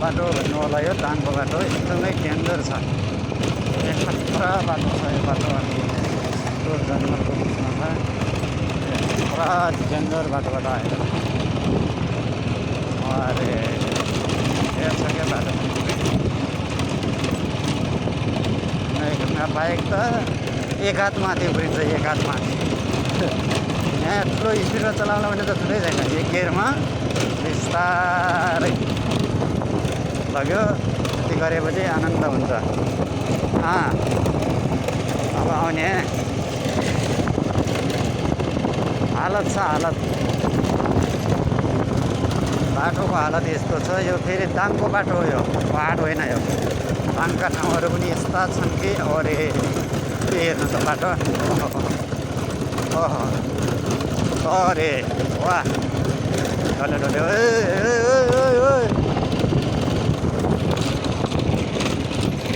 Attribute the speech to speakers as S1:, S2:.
S1: बाटो भन्नु होला यो दाङको बाटो एकदमै डेन्जर छ खतरा बाटो छ यो बाटो अनि यस्तो जङ्गलको बिचमा छ पुरा डेन्जर बाटोबाट आएर अरे हेर्छ क्या बाटो बाइक त एक हात माथि उफ्रिन्छ एक हात माथि यहाँ ठुलो स्पिडमा चलाउनु भने त छुट्टै छैन एक गियरमा बिस्तारै लग्यो त्यति गरेपछि आनन्द हुन्छ अब आउने हालत छ हालत बाटोको हालत यस्तो छ यो फेरि दाङको बाटो हो यो पहाड होइन यो दाङका ठाउँहरू पनि यस्ता छन् कि अरे के हेर्नु त बाटो ओहो अरे वाह डल्यो डल्यो